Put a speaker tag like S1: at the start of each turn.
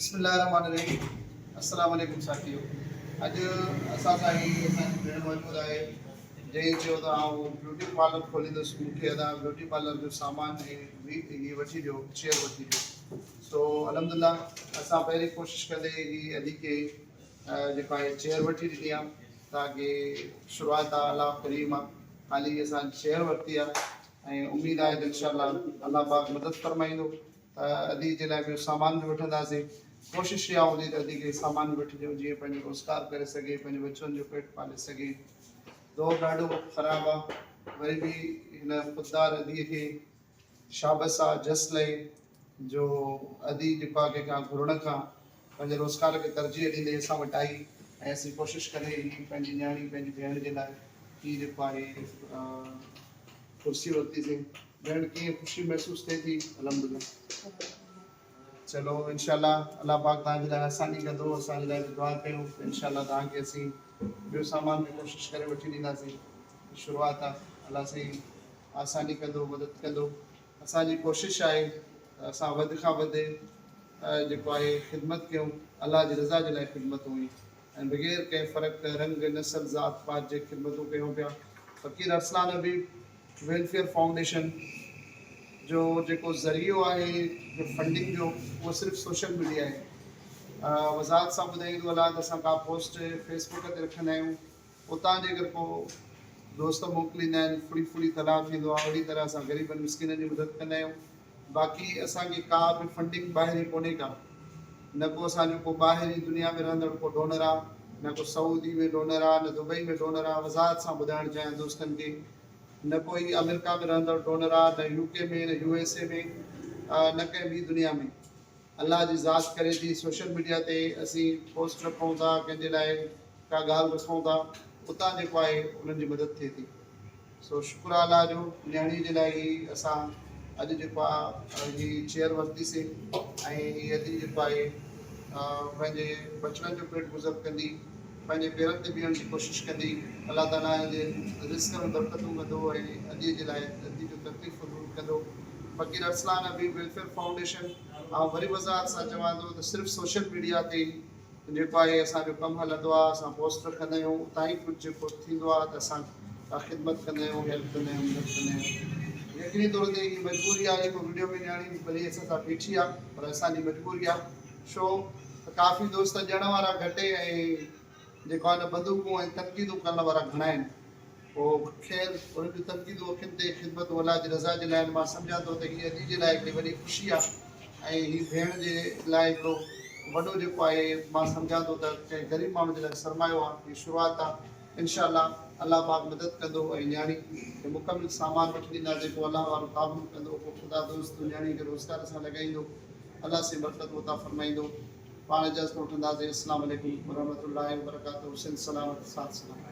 S1: بسم الله الرحمن الرحيم السلام عليڪم ساٿيو اڄ اسان سان هي اسان جي ڀيڻ موجود آهي جنهن چيو ته آئون بيوٽي پارلر کوليندس مون کي ادا بيوٽي پارلر جو سامان ۽ هي وٺي ڏيو چيئر وٺي ڏيو سو الحمد لله اسان پهرين ڪوشش ڪندي هي ادي کي جيڪو آهي چيئر وٺي ڏني آهي تاڪي شروعات آهي الله ڪريم آهي حالي اسان چيئر ورتي آهي ۽ اميد آهي ته انشاء الله الله پاڪ مدد فرمائيندو ته ادي جي لاء ٻيو سامان به وٺنداسين. ڪوشش اها هوندي ته ادي کي سامان به وٺي ڏيون جيئن پنهنجو روزگار ڪري سگهي، پنهنجي ٻچن جو پيٽ پالي سگهي. دور ڏاڍو خراب آ وري به هن خوددار ادي کي شابس آ جس لهي جو ادي جيڪو آ ڪنهن کان گهرڻ کان پنهنجي روزگار کي ترجيح ڏيندي اسان وٽ آئي ۽ اسين ڪوشش ڪري هي پنهنجي نياڻي پنهنجي ڀيڻ جي لاء هي جيڪو آهي ڪرسي ورتيسين. ڀيڻ ڪيئن خوشي محسوس ٿئي ٿي؟ الحمدلله چلو انشاء الله الله پاڪ توهان جي لاء آساني ڪندو اسان جي لاء به دعا ڪيو ته انشاء الله توهان کي اسين ٻيو سامان به ڪوشش ڪري وٺي ڏينداسين شروعات آ الله سائين آساني ڪندو مدد ڪندو اسان جي ڪوشش آهي ته اسان وڌ کان وڌ جيڪو آهي خدمت ڪيون الله جي رضا جي لاء خدمت هئي ۽ بغير ڪنهن فرق رنگ نسل ذات پات جي خدمتون ڪيون پيا فقير ارسلان حبيب ويلفيئر فائونڊيشن جو جيڪو ذريعو آهي جو فنڊنگ جو اهو صرف سوشل ميڊيا آهي وضاحت سان ٻڌائيندو هلان ته اسان ڪا پوسٽ فيس بڪ تي رکندا آهيون اتان جيڪر ڪو دوست موڪليندا آهن ڦڙي ڦڙي تلاء ٿيندو آهي اهڙي طرح اسان غريبن مسڪينن جي مدد ڪندا آهيون باقي اسان کي ڪا به فنڊنگ ٻاهرين ڪونهي ڪا نه ڪو اسان جو ڪو ٻاهرين دنيا ۾ رهندڙ ڪو ڊونر آهي نه ڪو سعودي ۾ ڊونر آهي نه دبئي ۾ ڊونر آهي وضاحت سان ٻڌائڻ چاهيان دوستن کي نه ڪو هي آمريڪا ۾ رهندڙ ڊونر آ نه يو ڪي ۾ نه يو ايس اي ۾ نه ڪنهن ٻي دنيا ۾ الله جي ذات ڪري ٿي سوشل ميڊيا تي اسين پوسٽ رکون ٿا ڪنهن جي لاء ڪا ڳالهه رکون ٿا اتان جيڪو آهي انهن جي مدد ٿئي ٿي سو شڪر آ الله جو نياڻي جي لاء هي اسان اڄ جيڪو آ هي چيئر ورتي سي ۽ هي ادي جيڪو آهي پنهنجي ٻچڙن جو پيٽ گذر ڪندي پنهنجي پيرن تي بيهڻ جي ڪوشش ڪندي الله تعالي ان جي رزق ۾ برڪتون ڪندو ۽ ادي جي لاء ادي جو تڪليفون دور ڪندو فقير ارسلان حبيب ويلفيئر فائونڊيشن آئون وري وضاحت سان چوان ٿو ته صرف سوشل ميڊيا تي ئي جيڪو آهي اسان جو ڪم هلندو آهي اسان پوسٽ رکندا آهيون اتان ئي ڪجهه جيڪو ٿيندو آهي ته اسان ڪا خدمت ڪندا آهيون هيلپ ڪندا آهيون مدد ڪندا آهيون يقيني طور تي هي مجبوري آهي جيڪو وڊيو ۾ نياڻي ڀلي اسان سان بيٺي آهي پر اسان جي مجبوري آهي ڇو ته ڪافي دوست ڏيڻ وارا گهٽ ۽ جيڪو آهي نه بندوقون ۽ تنقيدون ڪرڻ وارا گهڻا آهن. پوء خير انهن جون تنقيدون اکين تي، خدمتون الله جي رضا جي لاء آهن. مان سمجهان ٿو ته هي ادي جي لاء هڪڙي وڏي خوشي آهي ۽ هي ڀيڻ جي لاء هڪڙو وڏو جيڪو آهي مان سمجهان ٿو ته ڪنهن غريب ماڻهو جي لاء سرمايو آهي. هي شروعات آهي. انشاء الله الله پاڪ مدد ڪندو ۽ نياڻي کي مڪمل سامان وٺي ڏينداسين. پوء الله وارو تعاون ڪندو. پوء خدا دوست نياڻي کي روزگار سان لڳائيندو. الله سين برڪت عطا فرمائيندو پاڻ اجازت وٺنداسين اسلام عليڪم ورحمة الله وبرڪاته سنڌ سلامت ساٿ سلامت.